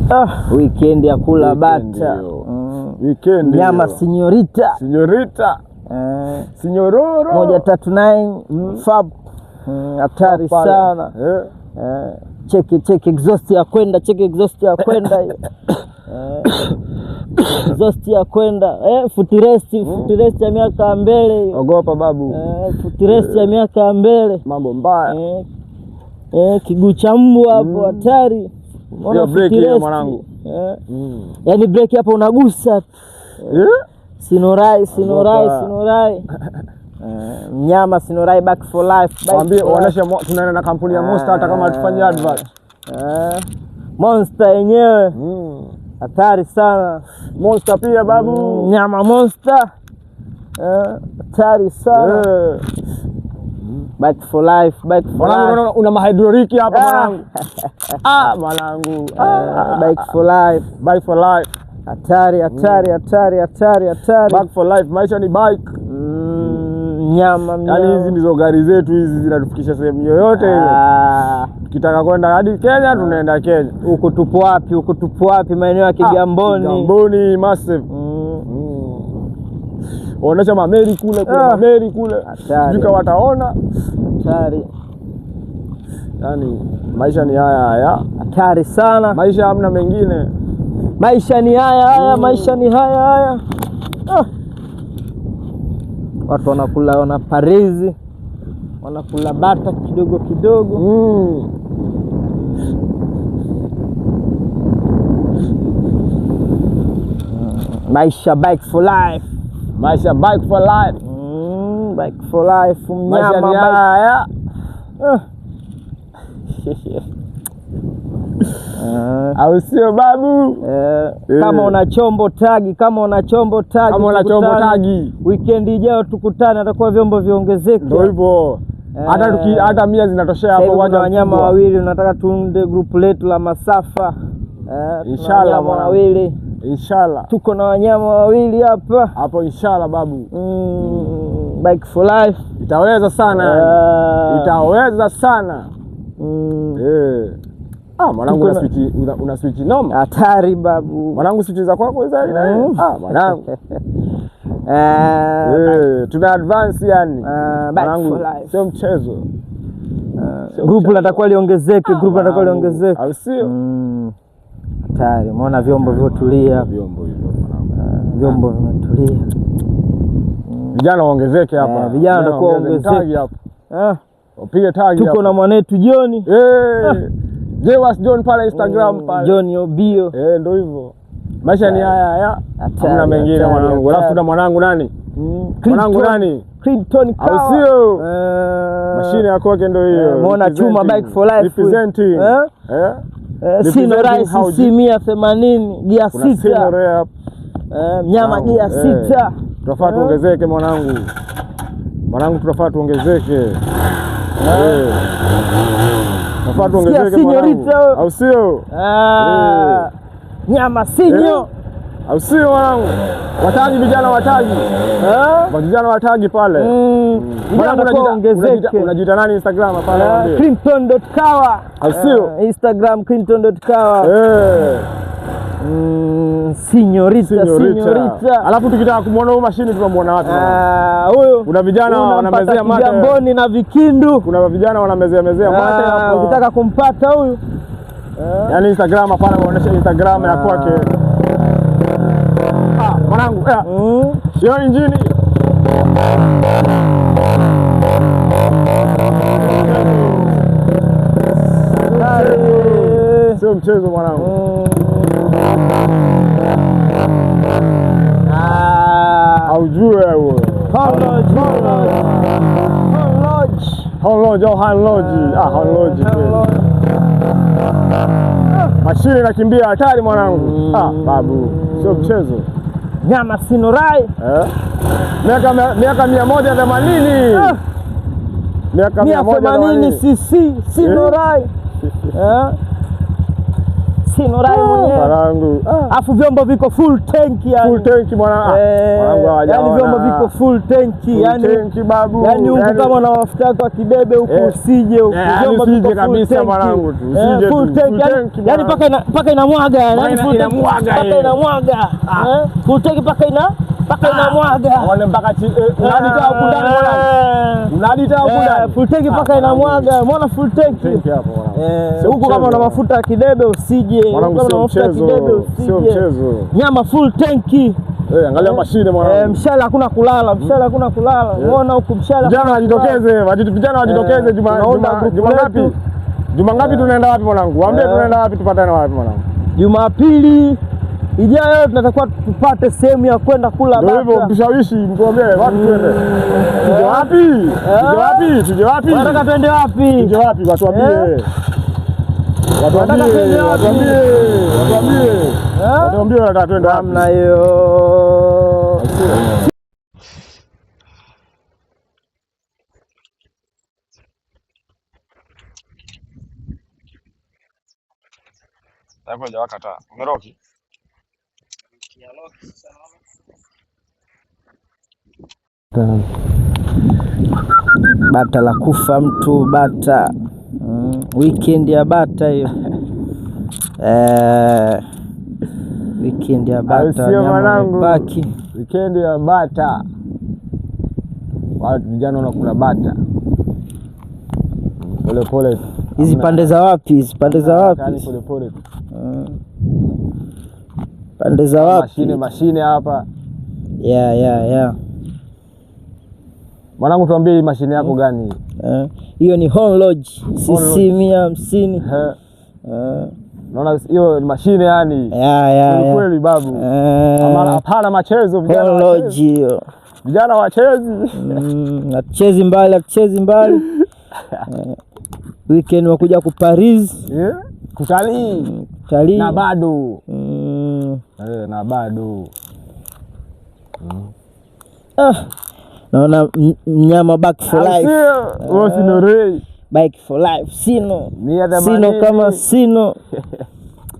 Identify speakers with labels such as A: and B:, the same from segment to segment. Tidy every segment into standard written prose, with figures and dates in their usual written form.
A: Ah, weekend ya kula
B: Weekend
A: bata.
B: hiyo. Weekend
A: Nyama
B: hiyo.
A: Sinyorita.
B: Sinyorita. Sinyororo.
A: 139 fab. Hatari
B: Pale.
A: sana. Cheki cheki exhaust ya kwenda, cheki exhaust ya kwenda hiyo. Exhaust ya kwenda. Footrest ya miaka ya mbele hiyo.
B: Ogopa babu.
A: Footrest ya miaka ya mbele.
B: Mambo mbaya.
A: Kiguu cha mbwa hapo hatari. Unaona
B: Hiyo breki hiyo
A: footrest.
B: mwanangu.
A: Yaani breki hapo unagusa tu. Sinorai, Sinorai,
B: Ogopa.
A: Sinorai. Mnyama Sinorai back for life. Bike
B: Waambie
A: for life.
B: waoneshe tunaenda na kampuni ya Monster hata kama hatufanyi advert.
A: Monster yenyewe hatari sana.
B: Monster pia babu.
A: Mnyama Monster. Hatari sana. Bike for life, bike for
B: Mwanangu
A: life.
B: unaona una mahydroliki hapa
A: Ah.
B: mwanangu. Ah, mwanangu. Ah.
A: Bike for life.
B: Bike for life.
A: Hatari, hatari, hatari, hatari, hatari.
B: Bike for life. Maisha ni bike.
A: Mnyama,
B: Yaani
A: mnyama.
B: hizi ndizo gari zetu hizi zinatufikisha sehemu yoyote ile. Tukitaka kwenda hadi Kenya tunaenda Kenya.
A: Huku tupo wapi? Huku tupo wapi? Maeneo ya Kigamboni.
B: Kigamboni massive. Waonesha mameli kule, kuna mameli kule.
A: Hatari.
B: Sijui kama wataona.
A: Hatari.
B: Yaani maisha ni haya haya.
A: Hatari sana.
B: Maisha hamna mengine.
A: Maisha ni haya haya, maisha ni haya haya. Watu wanakula, wanaparizi, wanakula bata kidogo kidogo. Maisha bike for life.
B: Maisha bike for life.
A: Bike for life.
B: Maisha
A: Mnyama
B: ni
A: bike.
B: haya. Au sio babu?
A: Kama una chombo tagi, kama una chombo tagi,
B: Kama una chombo
A: tukutane.
B: tagi.
A: Weekend ijayo tukutane, atakuwa vyombo viongezeke.
B: Ndio hivyo. Hata 100 zinatoshea
A: Sasa
B: hapo
A: hivi kuna
B: uwanja
A: wanyama
B: mkubwa.
A: wawili, unataka tuunde group letu la masafa. Tuna
B: Inshallah,
A: wanyama
B: mwanangu.
A: wawili.
B: Inshallah.
A: Tuko na wanyama wawili hapa.
B: Hapo inshallah babu.
A: Bike for life.
B: Itaweza sana yani. Itaweza sana. Mwanangu
A: Tuko
B: una switch, una switch noma.
A: Hatari babu.
B: Mwanangu switch za kwako hizo aina. Mwanangu. Tuna advance yani.
A: Bike
B: Mwanangu,
A: for life.
B: sio mchezo. Sio
A: Group
B: mchezo.
A: linatakiwa liongezeke, group linatakiwa
B: Mwanangu,
A: liongezeke.
B: Au sio?
A: Hatari, umeona vyombo vilivyotulia.
B: Vyombo hivyo mwanangu.
A: Vyombo vimetulia.
B: Vijana waongezeke hapa.
A: Vijana watakuwa
B: waongeze
A: waongezeke.
B: tagi hapa. Wapige tagi
A: Tuko
B: hapa.
A: na mwanetu John.
B: Jewas John pale Instagram pale.
A: John Obio.
B: Ndio hivyo. Maisha ni haya haya.
A: Hatari,
B: Hamna mengine
A: hatari,
B: mwanangu.
A: hatari.
B: Alafu na mwanangu nani? Mwanangu nani?
A: Clinton
B: Au
A: Kawa.
B: sio? Mashine ya kwake ndio hiyo.
A: Muona chuma
B: Representing.
A: bike for life.
B: Representing.
A: Sino
B: Representing
A: Rai
B: how
A: CC 180 gia
B: Kuna
A: 6.
B: Sino Rai hapa.
A: Mnyama
B: Mwanangu,
A: gia 6.
B: Tunafaa tuongezeke mwanangu. Mwanangu tunafaa tuongezeke. Tunafaa tuongezeke
A: Sinyorita
B: mwanangu.
A: wewe.
B: Au sio?
A: Nyama sinyo.
B: Au sio mwanangu? Watagi vijana watagi. Vijana watagi pale.
A: Vijana
B: Mwanangu,
A: watakuwa waongezeke.
B: unajiita nani Instagram pale mwambie?
A: Clinton.kawa.
B: Au sio?
A: Instagram Clinton.kawa. Sinyorita,
B: Sinyorita.
A: sinyorita.
B: Alafu tukitaka kumuona huyu mashini tunamuona wapi?
A: Huyu.
B: Kuna vijana
A: Unampata
B: wanamezea mate.
A: Kigamboni na Vikindu.
B: Kuna vijana wanamezea mezea mate hapo.
A: Ukitaka kumpata huyu.
B: Yaani Instagram hapana, muoneshe Instagram ya kwake. Mwanangu, Hiyo injini. Sio mchezo mwanangu. Aujue wewe.
A: Horloge, horloge. Horloge.
B: Horloge au horloge. Horloge kweli. Mashine inakimbia hatari mwanangu. Babu, sio mchezo.
A: Nyama Sinorai.
B: Miaka 180. Miaka
A: Mia
B: mia moja
A: themanini
B: themanini.
A: CC Sinorai. Sino Rai mwenyewe.
B: Mwanangu. Ah,
A: Afu vyombo viko full tank yani.
B: full tank mwana.
A: Eh,
B: Mwanangu hawajaona.
A: yani vyombo viko full tank
B: Full
A: yani,
B: tank babu.
A: yani huku kama na mafuta yako ya kidebe huku
B: Eh.
A: usije huku.
B: Eh, yani
A: Vyombo
B: usije
A: viko full
B: kabisa
A: tank.
B: mwanangu tu,
A: Eh,
B: usije
A: full
B: tu,
A: tank
B: full
A: yani,
B: tank
A: yani
B: mwanangu.
A: mpaka inamwaga yani,
B: Mpaka
A: yani full tank
B: inamwaga,
A: mpaka
B: eh.
A: inamwaga. Eh, full tank mpaka inamwaga.
B: Wale mpaka unadi taa huku ndani mwanangu.
A: Eh.
B: Unadi taa huku
A: Eh,
B: ndani.
A: full tank mpaka
B: Ah,
A: inamwaga. Umeona full tank?
B: Tank hapo mwanangu.
A: Eh,
B: Sio
A: huku kama
B: mchezo.
A: una mafuta ya kidebe usije. Huku
B: Mwanangu
A: kama una
B: sio
A: mafuta ya
B: mchezo.
A: kidebe usije.
B: Sio mchezo.
A: Nyama full tank.
B: Eh, angalia mashine mwanangu.
A: Mshale hakuna kulala, mshale hakuna kulala. Umeona huku mshale
B: Vijana
A: hakuna kulala.
B: wajitokeze, vijana wajitokeze
A: Eh,
B: Juma
A: tunaunda
B: Juma
A: group
B: Juma ngapi?
A: letu.
B: Juma ngapi tunaenda wapi mwanangu? Waambie
A: Eh.
B: tunaenda wapi, tupatane wapi mwanangu?
A: Jumapili ijayo tunatakiwa tupate sehemu ya kwenda kula
B: Ndio hivyo,
A: bata.
B: mtushawishi, mtuambie wapi twende. Tuje wapi? Tuje wapi? Tuje wapi?
A: Wanataka twende wapi?
B: Tuje wapi? Watuambie.
A: Eh? Wanataka
B: Watuambie,
A: twende wapi?
B: watuambie, watuambie.
A: Eh?
B: Watuambie wanataka twende wapi.
A: Namna hiyo.
B: Hapo hajawaka taa. Umeroki?
A: Bata la kufa mtu bata. Weekend ya bata hiyo. Eh, weekend ya bata
B: Sio
A: wanyama
B: mwanangu.
A: wamepaki.
B: Weekend ya bata. Watu vijana wanakula bata. Pole pole tu.
A: Hizi
B: Hamna-
A: pande za wapi? Hizi pande za
B: Yaani
A: wapi?
B: pole pole tu.
A: Pande za wapi?
B: Mashine mashine hapa.
A: Yeah.
B: Mwanangu tuambie hii mashine yako gani hii?
A: Eh, hiyo ni Horn Lodge CC 150.
B: Eh,
A: Eh,
B: Naona hiyo ni mashine yani.
A: yeah.
B: Kweli babu.
A: Eh,
B: Hapana machezo vijana
A: Horn Lodge
B: wachezi.
A: hiyo.
B: Vijana wachezi.
A: Hatuchezi mbali, hatuchezi mbali. Eh, weekend wakuja ku Paris
B: Eh, kutalii
A: kutalii.
B: na bado. Eh, na bado.
A: Ah, naona mnyama back for life.
B: Sio, wewe si Norei.
A: Bike for life. Sino.
B: Mia
A: Sino
B: themanini.
A: kama sino.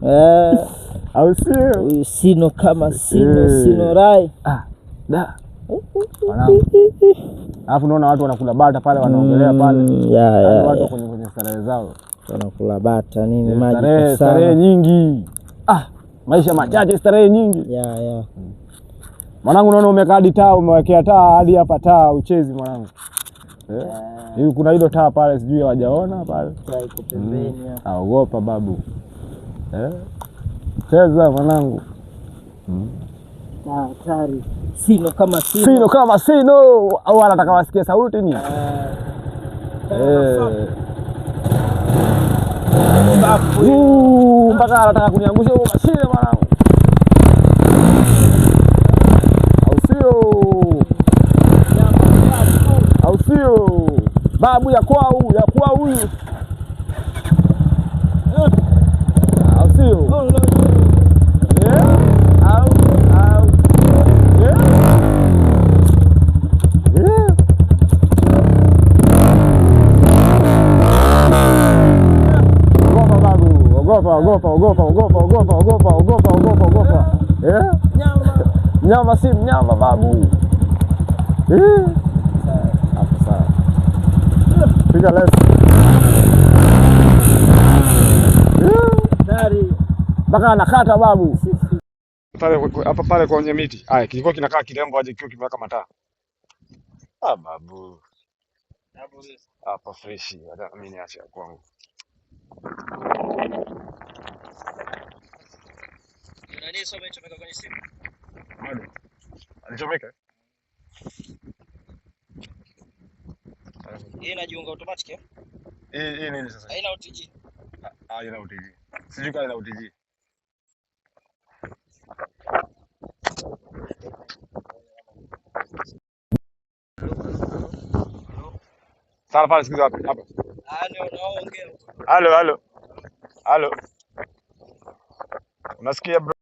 A: Eh,
B: Au sio?
A: huyu sino kama sino,
B: Eh.
A: sino rai.
B: Ah, da. Mwanangu. Alafu naona watu wanakula bata pale wanaogelea pale.
A: Ya,
B: Yaani
A: ya,
B: watu
A: ya.
B: kwenye starehe zao.
A: Wanakula bata nini maji
B: Starehe,
A: kwa
B: starehe
A: sana.
B: nyingi. Ah, maisha machache, starehe nyingi.
A: Ya.
B: Mwanangu naona umekaa hadi taa, umewekea taa hadi hapa taa, uchezi mwanangu. Eh? Hivi kuna hilo taa pale sijui hawajaona pale.
A: Taa iko pembeni hapa.
B: Aogopa babu. Eh? Cheza mwanangu.
A: Taa hatari. Sino kama sino.
B: Sino kama sino, au anataka wasikie sauti ni? Eh. Mpaka anataka kuniangusha huko mashine mwanangu. Au sio? Au sio? Babu ya kwao, ya kwao huyu. Au sio? Eh? Au au. Eh? Eh? Ogopa babu, ogopa, ogopa, ogopa, ogopa, ogopa, ogopa, ogopa, ogopa, ogopa. Eh? Mnyama si mnyama babu. Eh? Hapo sawa. Piga left. Eh?
A: Hatari.
B: Mpaka anakata babu. Pale hapa pale kwenye miti. Haya, kilikuwa kinakaa kirembo aje kiwa kimeweka mataa. Ah babu. Hapa fresh, hata mimi niache ya kwangu. Bado. Alichomeka?
A: Hii inajiunga automatic eh?
B: Hii nini sasa?
A: Haina OTG.
B: Ah, ina OTG. Sijui kama ina OTG. Sasa pale sikiza wapi? Hapa.
A: Ah, ndio unaongea.
B: Halo, halo. Halo. Unasikia bro?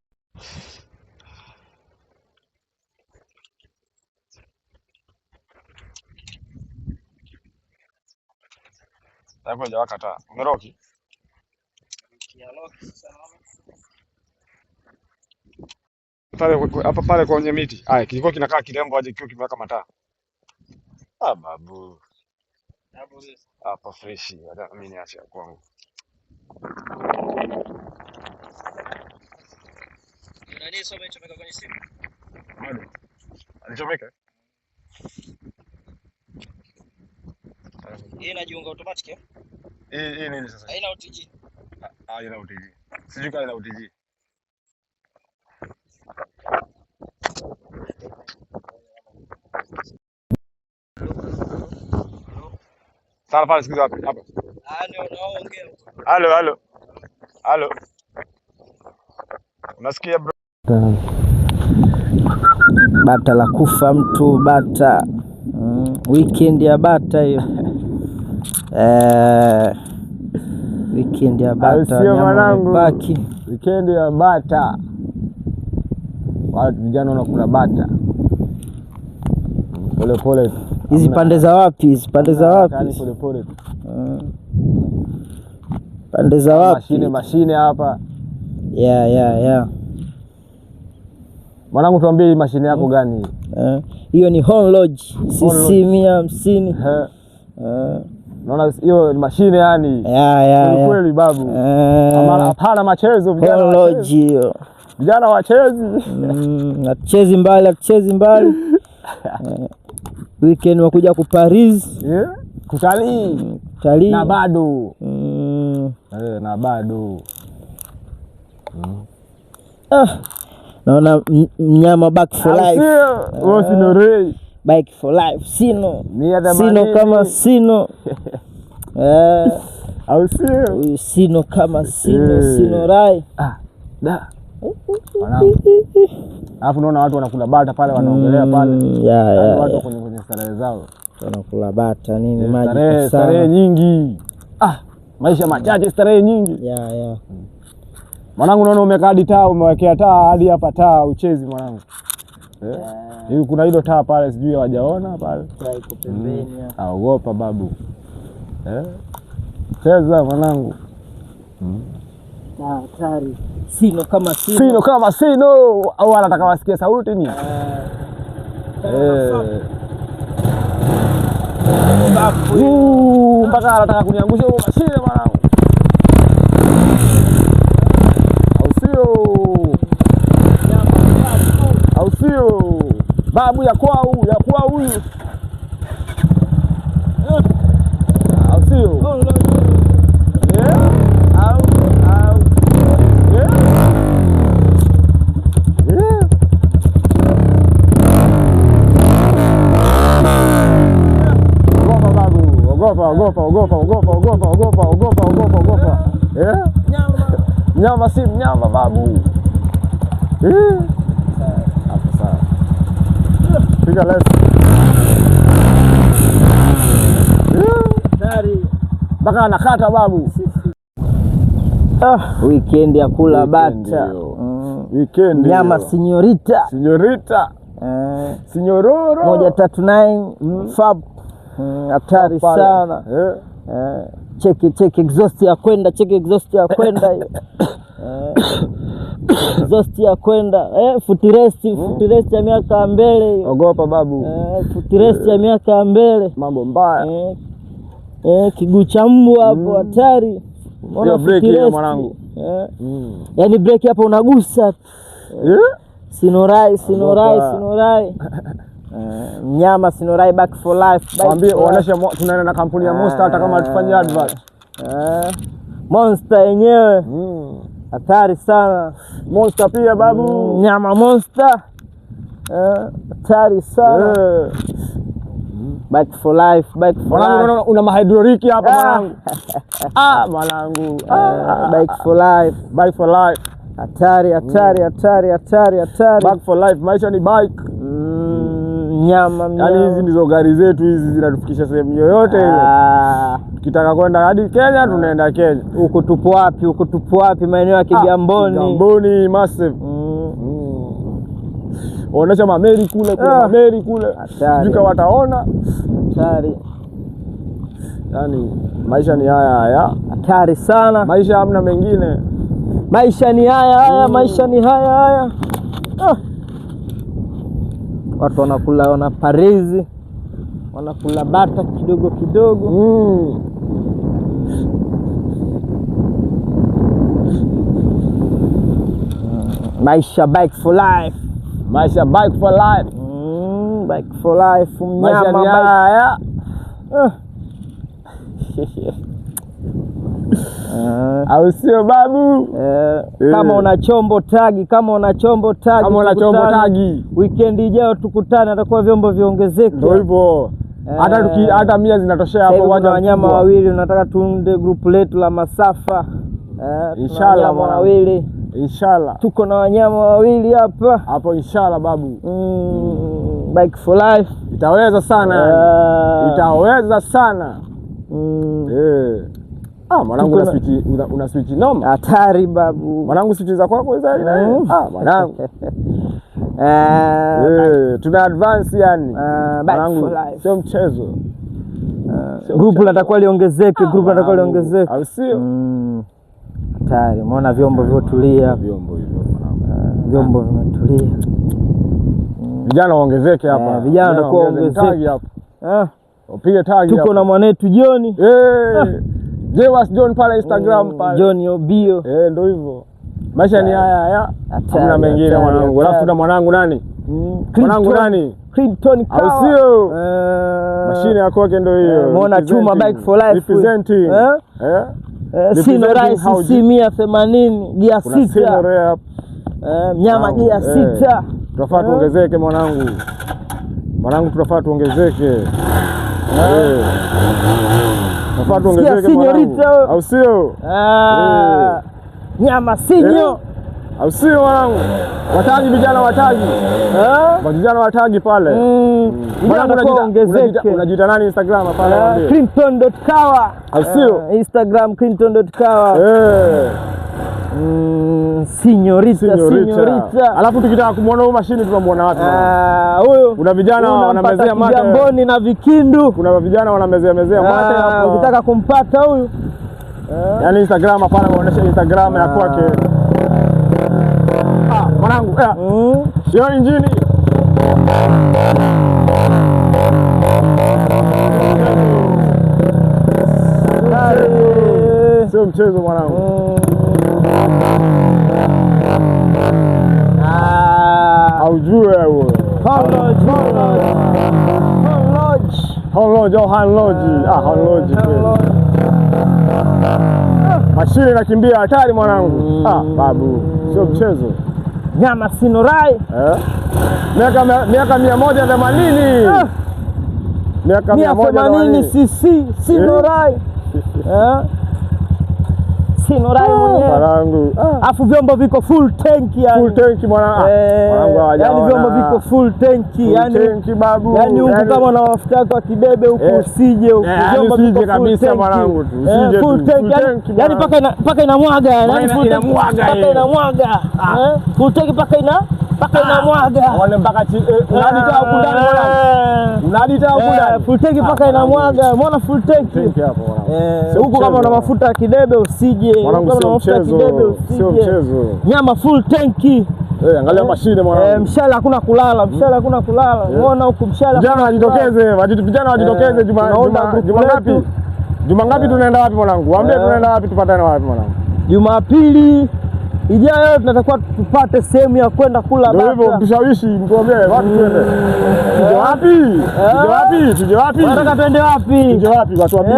B: Hapo hajawaka taa. Umeroki?
A: Kialoki sasa naona.
B: Pale hapa pale kwenye miti. Aya, kilikuwa kinakaa kirembo aje kikiwa kimewaka mataa. Ah, babu. Hapa freshi. Hata mimi niache ya kwangu.
A: Nani sio amechomeka kwenye simu?
B: Bado. Alichomeka?
A: Hii inajiunga automatic eh?
B: Hii nini sasa?
A: Haina OTG.
B: Ah, ina OTG. Sijui kama ina OTG. Sasa pale sikiza wapi? Hapa.
A: Ah, ndio unaoongea.
B: Halo, halo. Halo. Unasikia bro?
A: Bata la kufa mtu bata. Weekend ya bata hiyo. Weekend ya bata
B: Sio
A: wanyama
B: mwanangu.
A: wamepaki.
B: Weekend ya bata. Watu vijana wanakula bata. Pole pole tu.
A: Hizi pande za wapi? Hizi pande za
B: Yaani
A: wapi?
B: pole pole tu.
A: Pande za wapi?
B: Mashine mashine hapa.
A: Yeah.
B: Mwanangu, tuambie hii mashine yako gani hii?
A: Hiyo ni Horn Lodge CC
B: Lodge.
A: 150.
B: Eh, naona hiyo ni mashine yani.
A: Yeah.
B: Kweli babu. Hapana machezo vijana
A: Horn
B: wachezi.
A: Lodge hiyo.
B: Vijana wachezi.
A: Hatuchezi mbali, hatuchezi mbali. Weekend wakuja ku Paris
B: Yeah. Kutalii
A: kutalii.
B: na bado. Na bado.
A: Ah, naona mnyama back for life.
B: Sio, wewe si Norway.
A: Bike for life. Sino.
B: Mia
A: Sino
B: themanini.
A: kama sino.
B: Au sio?
A: Huyu sino kama sino,
B: Eh.
A: sino rai.
B: Ah, da. Mwanangu. Alafu unaona watu wanakula bata pale wanaongelea pale.
A: Ya,
B: Yaani
A: ya,
B: watu
A: ya.
B: kwenye starehe zao.
A: Wanakula bata nini maji
B: Starehe,
A: kwa
B: starehe
A: sana.
B: nyingi. Ah, maisha machache, starehe nyingi.
A: Ya.
B: Mwanangu, naona umekaa hadi taa, umewekea taa hadi hapa taa, uchezi mwanangu. Eh? Hivi kuna hilo taa pale, sijui hawajaona pale.
A: Taa iko pembeni hapa.
B: Aogopa babu. Eh? Cheza mwanangu.
A: Taa hatari. Sino kama sino.
B: Sino kama sino, au anataka wasikie sauti ni? Eh. Mpaka anataka kuniangusha huo mashine mwanangu. Au sio? Au sio? Babu ya kwao, ya kwao huyu. Au sio? Yeah. Au au. Yeah. Yeah. Ogopa babu, ogopa, ogopa, ogopa, ogopa, ogopa, ogopa, ogopa, ogopa, ogopa. Yeah. Mnyama si mnyama babu. Eh. Hapo sawa. Piga left. Yeah.
A: Hatari.
B: Mpaka anakata babu.
A: Ah, weekend ya kula
B: Weekend
A: bata.
B: hiyo. Weekend
A: Nyama
B: hiyo.
A: sinyorita.
B: Sinyorita. Sinyororo.
A: 139 Fab. Hatari
B: Pale.
A: sana. Cheki cheki exhaust ya kwenda, cheki exhaust ya kwenda hiyo. Exhaust ya kwenda. Footrest ya miaka ya mbele hiyo.
B: Ogopa babu.
A: Footrest ya miaka ya mbele.
B: Mambo mbaya.
A: Kiguu cha mbwa hapo hatari. Unaona
B: Hiyo breki hiyo
A: footrest.
B: mwanangu.
A: Yaani breki hapo unagusa. Sinorai, sinorai,
B: Ogopa.
A: sinorai. Mnyama sinorai back for life. Back
B: Waambie
A: for life.
B: waoneshe tunaenda na kampuni ya Monster hata kama hatufanyii advert.
A: Monster yenyewe hatari sana.
B: Monster pia babu.
A: Mnyama monster. Hatari sana. Back for life, back for
B: Mwanangu,
A: life.
B: unaona una mahydroliki hapa mwanangu. Ah, mwanangu.
A: Bike for life.
B: Bike for life.
A: Hatari, hatari, hatari, hatari, hatari.
B: Bike for life. Maisha ni bike.
A: Mnyama,
B: Yaani
A: mnyama.
B: hizi ndizo gari zetu hizi zinatufikisha sehemu yoyote ile. Tukitaka kwenda hadi Kenya tunaenda Kenya.
A: Huku tupo wapi? Huku tupo wapi? Maeneo ya Kigamboni.
B: Kigamboni massive. Onesha mameli kule, kuna mameli kule.
A: Hatari.
B: Sijui kama wataona.
A: Hatari.
B: Yaani maisha ni haya haya.
A: Hatari sana.
B: Maisha hamna mengine.
A: Maisha ni haya haya, maisha ni haya haya. Watu wanakula, wanaparezi, wanakula bata kidogo kidogo. Maisha bike for life.
B: Maisha bike for life.
A: Bike for life.
B: Maisha
A: Mnyama
B: ni
A: bike.
B: haya.
A: Ah.
B: Au sio babu?
A: Kama una chombo tagi, kama una chombo tagi,
B: Kama una chombo
A: tukutane.
B: tagi.
A: Weekend ijayo tukutane, atakuwa vyombo viongezeke.
B: Ndio hivyo. Hata 100 zinatoshea
A: Sasa
B: hapo
A: hivi kuna
B: uwanja
A: wanyama
B: mkubwa.
A: wawili, unataka tuunde group letu la masafa. Tuna
B: Inshallah,
A: wanyama
B: mwanangu.
A: wawili.
B: Inshallah.
A: Tuko na wanyama wawili hapa.
B: Hapo inshallah babu.
A: Bike for life.
B: Itaweza sana yani. Itaweza sana. Ah, mwanangu una switch, una switch noma.
A: Hatari babu.
B: Mwanangu switch za kwako hizo aina. Ah, mwanangu. Tuna advance yani.
A: Bike
B: Mwanangu
A: for life.
B: sio mchezo.
A: Group latakuwa liongezeke, group latakuwa liongezeke.
B: Au sio?
A: Hatari, umeona vyombo vyotulia.
B: Vyombo hivyo mwanangu.
A: Vyombo vimetulia.
B: Vijana waongezeke hapa.
A: Vijana watakuwa
B: waongeze
A: waongezeke.
B: tagi hapa. Upige tagi
A: Tuko
B: hapa.
A: na mwanetu John.
B: Jewas John pale Instagram pale.
A: John Obio.
B: Ndio hivyo. Maisha ni haya haya.
A: Hatari,
B: Hamna mengine
A: hatari,
B: mwanangu.
A: hatari.
B: Alafu tuna mwanangu nani? Mwanangu nani?
A: Clinton Kawa.
B: Au sio? Mashine ya kwake ndio hiyo.
A: Muona chuma bike for life.
B: Representing.
A: Sino
B: Representing
A: Rais
B: how
A: C 180 gia
B: Kuna
A: 6.
B: Sino Rare.
A: Mnyama
B: Mwanangu,
A: gia 6.
B: Tunafaa tuongezeke mwanangu. Mwanangu tunafaa tuongezeke. Tunafaa tuongezeke mwanangu.
A: Sinyorita wewe.
B: Au sio?
A: Nyama sinyo.
B: Au sio mwanangu? Watagi vijana watagi. Vijana watagi pale.
A: Vijana
B: Mwanangu
A: watakuwa waongezeke.
B: unajiita nani Instagram pale mwambie?
A: Clinton.kawa.
B: Au sio?
A: Instagram Clinton.kawa. Sinyorita,
B: Sinyorita.
A: sinyorita.
B: Alafu tukitaka kumuona huyu mashine tunamuona wapi?
A: Huyu.
B: Kuna vijana
A: Unampata
B: wanamezea mate.
A: Kigamboni na Vikindu.
B: Kuna vijana wanamezea mezea mate hapo.
A: Ukitaka kumpata huyu.
B: Yaani Instagram hapana, waonyesha Instagram ya kwake. Mwanangu, Sio injini. Sio mchezo mwanangu. Haujui wewe.
A: Horloge, horloge. Horloge.
B: Horloge au horloge. Horloge kweli. Mashine inakimbia hatari mwanangu. Babu, sio mchezo.
A: Nyama sinorai.
B: Miaka 180. Miaka
A: Mia
B: mia moja
A: themanini
B: themanini.
A: cc sinorai. Sinorai mwenyewe.
B: Mwanangu.
A: Afu vyombo viko full tank yani.
B: Full tank mwanangu. Mwanangu hawajaona.
A: Yani vyombo viko full tank
B: Full
A: yani.
B: tank babu.
A: Yani huku kama una mafuta yako ya kidebe huku usije huku.
B: Yani
A: Vyombo
B: usije
A: viko full
B: kabisa
A: tank.
B: mwanangu tu. Usije
A: Full
B: tu.
A: tank,
B: Full
A: yani,
B: tank
A: yani
B: mwanangu.
A: mpaka inamwaga yani.
B: Mpaka
A: Full tank,
B: inamwaga,
A: mpaka inamwaga. Full tank mpaka inamwaga.
B: Wale mpaka unadita huku ndani mwanangu. Unadita huku ndani.
A: Full tank mpaka inamwaga. Umeona full tank?
B: Tank hapo mwanangu. Sio
A: Huku kama
B: mchezo.
A: una mafuta ya kidebe usije.
B: Mwanangu,
A: Huku kama
B: sio
A: una mafuta ya
B: mchezo.
A: kidebe usije.
B: Sio mchezo.
A: Nyama full tank.
B: Angalia mashine mwanangu.
A: Mshale hakuna kulala, mshale hakuna kulala. Umeona huku mshale
B: Vijana
A: hakuna kulala.
B: wajitokeze, vijana wajitokeze
A: Tunaunda group
B: Juma
A: letu.
B: ngapi? Juma ngapi tunaenda wapi mwanangu? Waambie tunaenda wapi, tupatane wapi mwanangu?
A: Jumapili ijayo tunatakiwa tupate sehemu ya kwenda kula
B: Ndio hivyo,
A: bata.
B: mtushawishi, mtuambie wapi tuende. Tuje wapi? Tuje wapi? Tuje wapi?
A: Wanataka twende wapi?
B: Tuje wapi? Watuambie.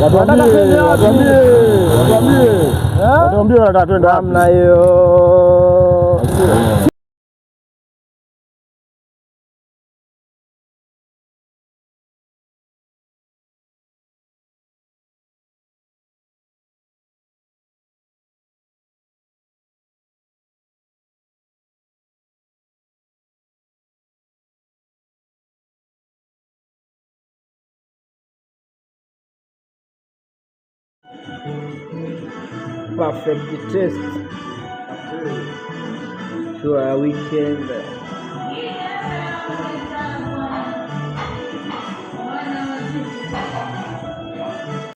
A: Wanataka
B: Watuambie,
A: twende wapi?
B: watuambie, watuambie. Watuambie wanataka twende wapi.
A: Namna hiyo. Perfect taste to a weekend.